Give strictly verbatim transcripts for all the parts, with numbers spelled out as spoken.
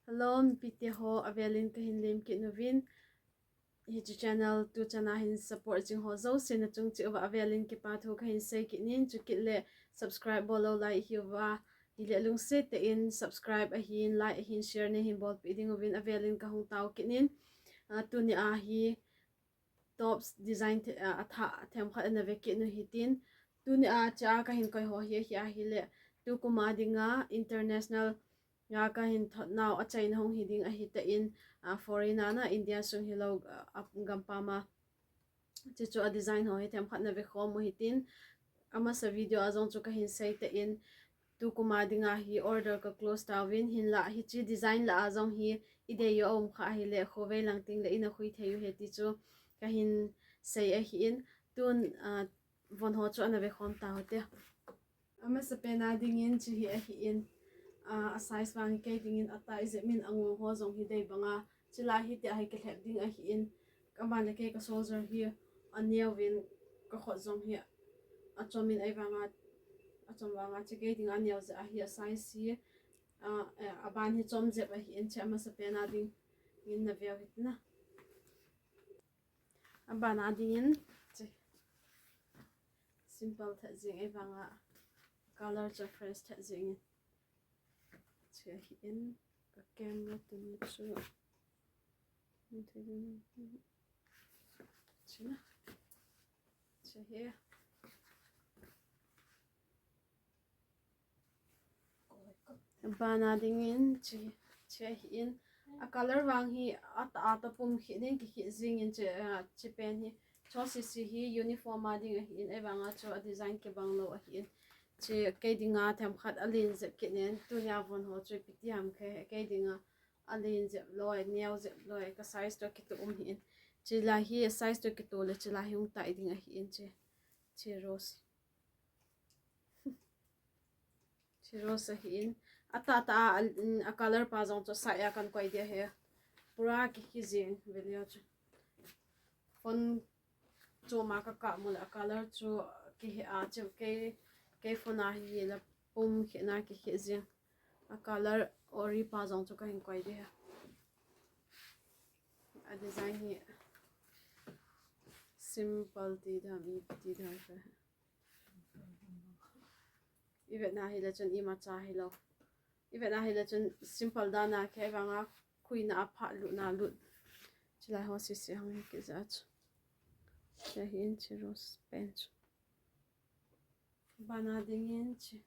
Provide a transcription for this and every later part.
Hello, mipite ho, avelin kahin lemkit uvin. Hiche channel tuchana hin support jing ho jouse nachung cheh uva avelin kipa thu kahin seikit in, chukit le subscribe bol lou lai ihiuva, hile lungset tah in subscribe ahin, like ahin, share neihin bolpeh ding uvin avelin kahung taokit in. Ah, tunia hi tops design the, ah, athah themkhat ana vekit u hitin. Tunia chea kahin koi ho hi, hi ahile, tukum a dinga international a kahin thotnau achaina hung hiding ahitan, ah, foreign a na, India sung hilou, ah, gampam a. Chuchu a design ho hi themkhat ana vekhom u hitin. Amasa video a jong chu kahin seitan, tukum a dinga hi order kaclose tauvin, hinla hiche design lah a jong hi idei u aum kha ahile, khovei lang tengle ina khui thei u ahi ti chu kahin sei ahin. Tun, ah, von ho chu ana vekhom taute. Amasapen a dingin hiche hi ahin, ah, a size vang kei dingin atah jep in, angong ho jong hi dei banga, hiche lah hitia hi kilhep ding ahin, aban le kei ka shoulder hi aneovin, kakhut jong hi achomin, ahivanga, achom vanga hiche kei dinga aneo jeh ahi, a size hi, ah, eh, aban hi chom jep ahin, hiche amasapen a dingin naveu hitin a. Aban a dingin hiche simple thet jeng, ahivanga color chu fresh thet jengin. Hiche ahin, ka camera tuni chu. Hiche na. Hiche hi. Aban a dingin hiche, hiche ahin. A color vang hi atah atah pum khit in kikhih jengin hiche, ah, hiche pen hi. Hiche sese hi uniform a ding ahin, ahivanga chu a design kibang lou ahin. Hiche kei dinga themkhat alen jep kit in, tunia von ho chu ipi ti ham kei, kei dinga alen jep loi, neo jep loi, ka size toh kitoh um ahin. Hiche lah hi size toh kitoh le hiche lah hi hung tai ding ahin hiche. Hiche rose. Hiche rose ahin. Atah tah a, a, a color pa jong chu sah a kan koi dia hi. Pura kikhih jeng video chu. Phone chom a kakap mu le a color chu kihe a chu kei, kei phone a hi la pum khit na kikhih jeng. A color ori pa jong chu kahin koi dia hi. A design hi simple ti dam, ipi ti dam ka. Ivetna hile chun imacha hilou. Ivetna hile chun simple dan a kei vanga khuina a phat lutna lut. Hiche lai ho sese hung hi kija chu. Hiche ahin hiche rose pen chu. Aban a dingin hiche.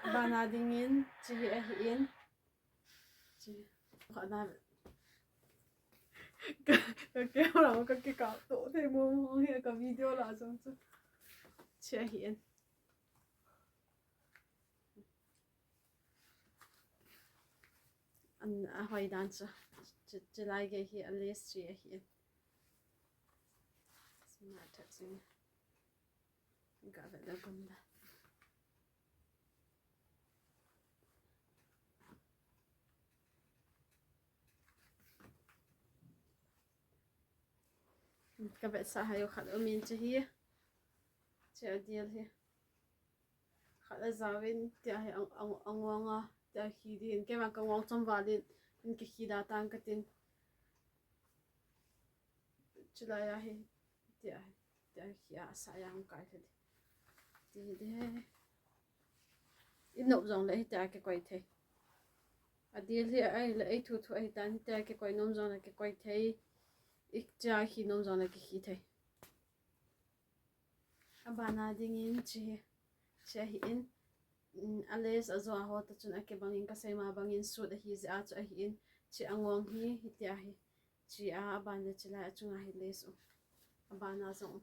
Aban a dingin hiche hi ahin. Hiche. Kha na. Ka, ka camera ka kikap toh thei mo mo hi ka video lah a jong chu. Hiche ahin. An, ahoi dan chu. Hiche, hiche lai gei hi a lace hiche ahin. Sina that sing. Ga ve da gam da. Ka vetsah haiu khat umin hiche hi. Hiche a deal hi. Khat a jaovin, tia hi ang, ang, angong a, tia khi din. Kei vang ka ngong chom val in, in kikhih da tang katin. Hiche lai a hi, tia hi, tia hi, a sa yang kai thei. Ti de. I nop jong le hitia kikoi thei. A deal hi a, ai le, ei thu thu ahitan, hitia kikoi nom jong le kikoi thei. I tia khi nom jong le kikhih thei. Aban a dingin hiche hi, hiche ahin, mm, a lace a jo a ho toh chun akibang in, kasei ma bangin suit ahi jeh a chu ahin, hiche angong hi, hitia hi, hiche a, aban le hiche lai a chunga hi lace u. Aban a jong u.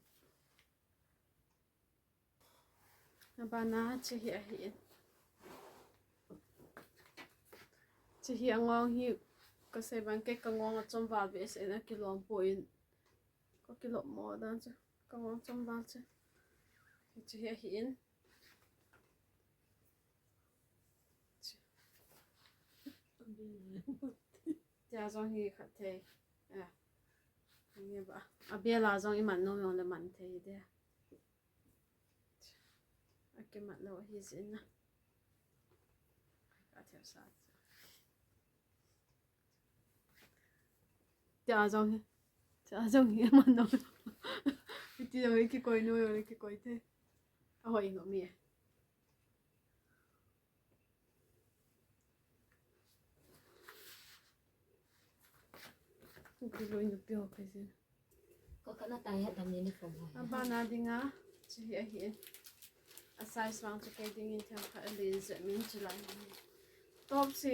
Aban a hiche hi ahin. Hiche hi angong hi, kasei bang kei ka ngong achom val behseh in akilom poi. Ka kilom mo dan chu. Ka ngong chom val chu. Hiche hi ahin. Tia jong hi khat thei. A. Nge ba. A bel a jong i man nom jong le man thei de. Akimat lou ahi jeh in a. Tia jong hi. Tia jong hi man no. Iti jong hi kikoi no, jong hi kikoi te. Ahoi no mi. Kikoi no pi ho kai sin. Ko kana tai ha dam ni ni form ho. Abana dinga, chu hi ahi. A size vang chu kei dingin themkhat alen jep min chu lai. Top si,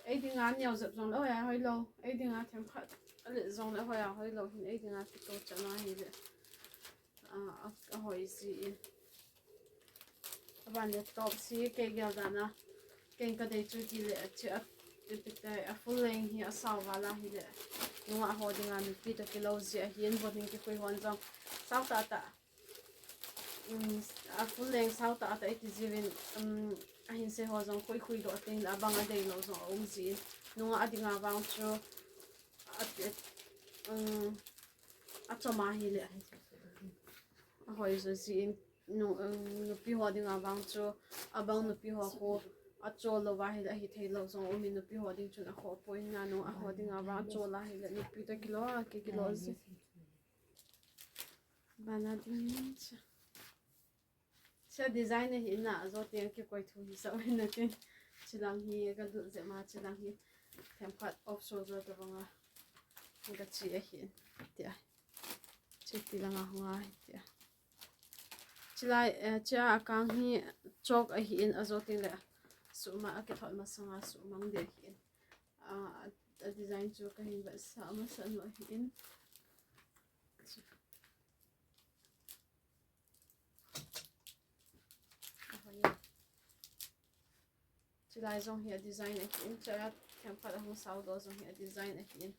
ei dinga neo jep jong le hoi a hoi lo. Ei dinga themkhat alen jong le hoi a hoi lo hin ei dinga kito chana hi le. A, a, ahoi ji in. Aban le top si kei gel dan a. Kei ka dei chu hi le a chi a, a full length hi a sao val a hi le. Nunga ho dinga nupi toh kilo ji ahin, bon hin kikoi hon jong. Sao ta ta. Um, a full length sao ta ta iti jiuvin, um, ahin se ho jong khui khui doh tin la bang a dei lo jong a um ji in. Nunga a dinga vang chu a, um, a chom a hi le. Ahoi jo ji in nu, um, nupi ho dinga vang chu abang nupi ho khu a chol lo va hi le ahi thei lo jong um in nupi ho ding chun a kho poi na nu a ho dinga vang a chol a hi le nupi toh kilo a ki kilo ji. Bana ding cha. Cha design hi na, ajo teng kikoi thu hi sa oi na tin. Chilang hi ka lut jep ma chilang hi. Themkhat off shoulder to banga. Ka chi ahi. Tia. Chi ti langa hunga hi tia. Chilai, eh, chia akang hi chok ahi in ajo teng le. Suma akithot masanga sumang de ahi in. A, a design chu ka hin vetsah masa nu ahi in. Chilai jong hi a design ahi in, chulai themkhat ahung sao doh jong hi a design ahi in.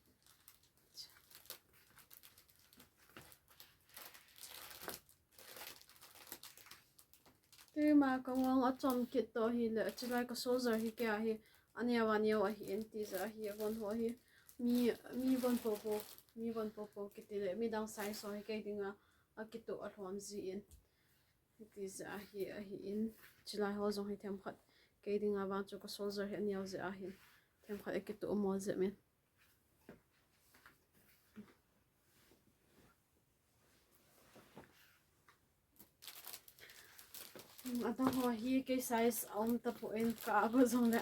Keima ka ngong a chom kit to hi le, chulai ka soldier hi kei a hi, a neo a neo ahi in ti ja hi, a von ho hi, mi, mi von popo, mi von popo kiti le, midang size ho hi kei dinga, a kitoh a lhom ji in. Hiti ja hi, ahi in, chulai ho jong hi themkhat, kei dinga vang chu ka soldier hi a neo ja ahi, themkhat a kitoh mo ja min. Adang ho hi kei size a um tapon ka go jong le.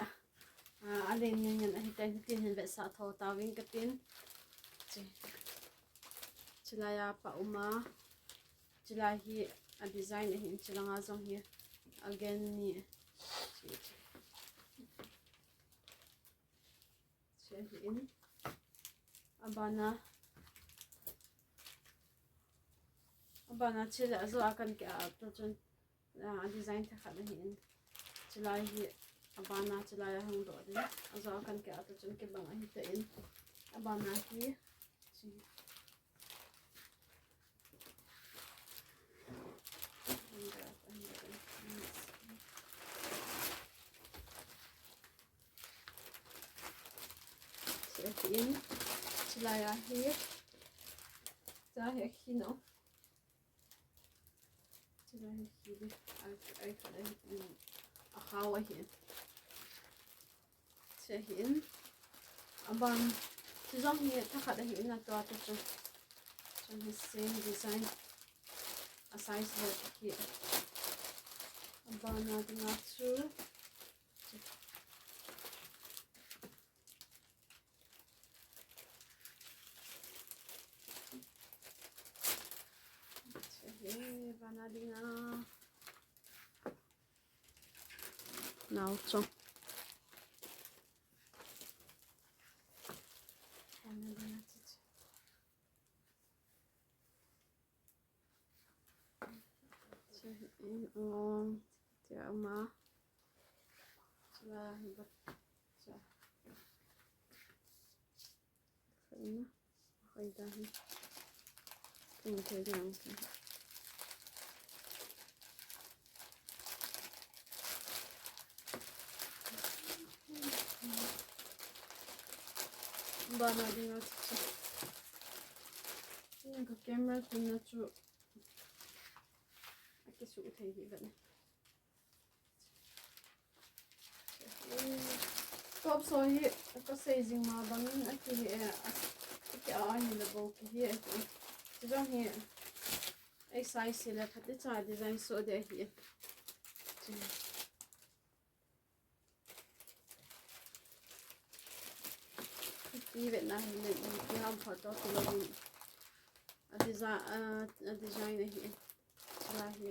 A, alen ngen ngen ahi tai, tin hin vetsah tho tauvin ka tin. Chi. Chulai a pa um a. Chulai hi a design ahi in chulanga jong hi. Again ni. Chi, chi. Chi ahi in. Abana. Abana chule ajo a kan ke a to chun, a, design thakhat ahi in. Chulai hi abana chulai a hung doh ding. Ajo a kan ke a to chun kibang ahi ta in. Abana hi. Chi. Chi ahi in, chulai ahi, chulai ahi no. Chulai ahi, ai, ai, ai, um, a hao ahi in. Chi ahi in. Aban, chi jong hi thakhat ahi in a tua te chu. Chang hi same design. A size ho hi. Abana dinga chu. Chi hi, bana dinga. Nao chong. Chi in ong tia ma. Chula hi ba. Cha. Khaina. Khai ta hi. Kum thei nang. Bana dinga chu. Ka camera tumna chu. Akisuh thei hi bani. Top so hi kasei jing ma bangin aki hi e, aki a hi le bo ki hi e. Chujong hi ei size hi le phatecha design so de hi. Ti vetna hi le ti ham photo ki lo ni. A design, a, a design hi. Chula hi.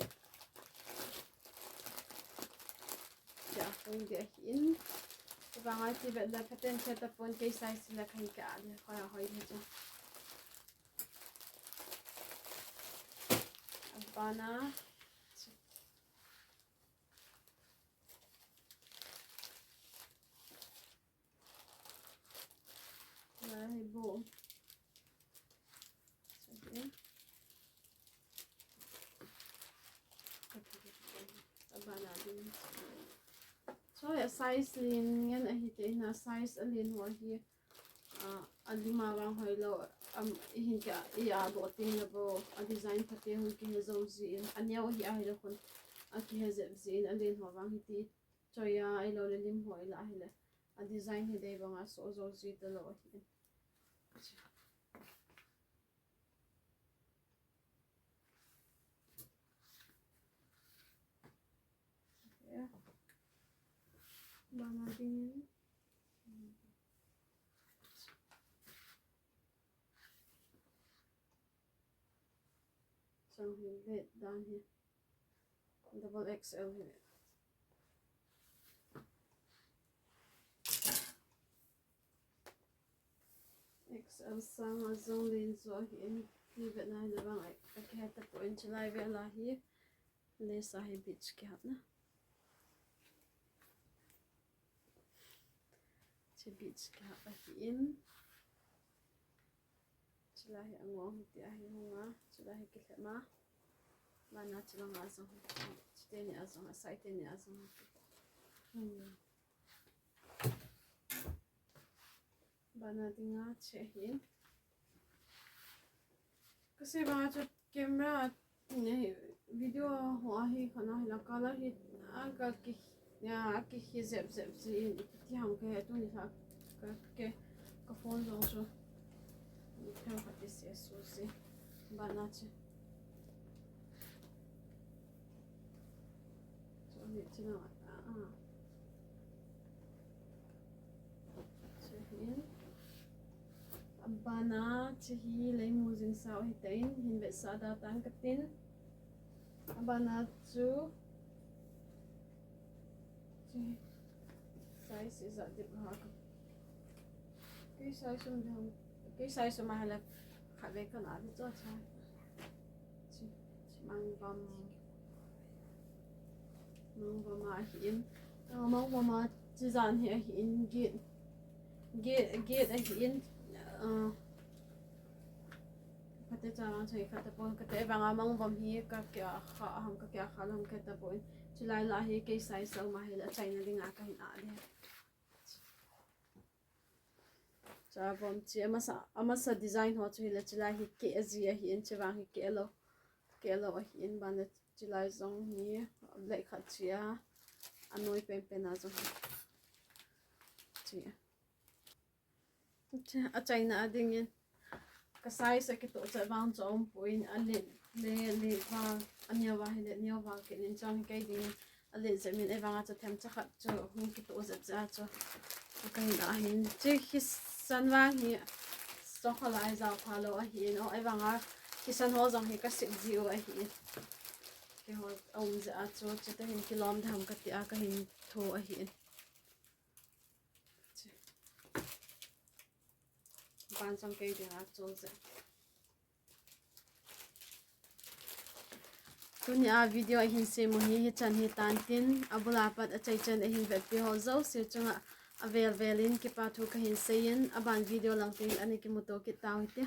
Tia hung dia hi in. Tua ngai ti vet da phaten che tapon kei size la khan ka a le khoi a hoi ni cha. Abana. Lai bo. Abana ding. So, a size len ngen ahi te, na size alen ho hi, ah, alima vang hoi lo, am, ihin ka, i a do ting le bo, a design phate hung kihe jo jin, aneo hi ahi le khun, akihe jep jin, alen ho vang hi ti, choi a, i lo le lim ho i la ahi le, a design hi dei banga so jo ji ta lo ahi. Ya. Bana ding. Sang hi vet dan hi. Double X L hi. X L sang a jong len jo hi in ti vet na hi le bang ai. Akihe tapon chulai vel a hi. Lace a hi beads kihap na. Che beads kihap ahi in. Chulai hi angong hi ti ahi hung a. Chulai hi kilhep ma. Bana chulanga jong hi. Chuteni a jong, a side teni a jong hi. Hmm. Bana dinga che hi. Kasei banga chu camera, ne, video ho ahi khana hi la color hi a ka ki, ya, a ki hi jep jep ji in ti ham ka he tuni la ka ke ka phone jong chu. Ni ka ka ti se su se. Bana che. Chu hi chu na, ah, ah. Chu hin. Abana chu hi leimu jing sao hi tain, hin vetsah da tan ka tin. Abana chu, chu hi size ija dip ha ka. Kei size um ding, kei size um a hile khatvei kana ding chu cha. Chi, chi mangvom. Mangvom ahi in. Ah, mangvom a chi jan hi ahi in git. Git, git ahi in. Ah, kate cha lang chai kate pon kate vanga mangvom hi ka kia kha ham ka kia kha lam kate pon. Chulai la hi kei size um a hile achaina dinga kahin a de. Cha vom chi amasa, amasa design ho chu hile chulai hi keh ji ahi in, chuvang hi keh lo, keh lo ahi in, ban le chulai jong hi black khat chi a, anoi penpen a jong hi. Chi a. Chi a, achaina a ding in. Ka size a kitoh chet vang chu aum poi, a let le let vang, a neo vang hile neo vang kit in, chang kei ding in a let jep in, ei vang a chu themcha khat chu hung kitoh jep jeh a chu ka hin a hin. Chi hisan vang hi sokholai jao pha lou ahi in, o ei vang a hisan ho jong hi ka sip ji u ahi in. Keiho aum jeh a chu, chuti hin kilom dam kati a ka hin tho ahi in. Ban jong kei ding a chul jeh. Tuni a video ahin sem u hi hichan hi tan tin, abul a pat achaichan ahin vetpi ho jouse chunga avel vel in kipa thu kahin sei in, aban video lang tin ana kimuto kit tau hite.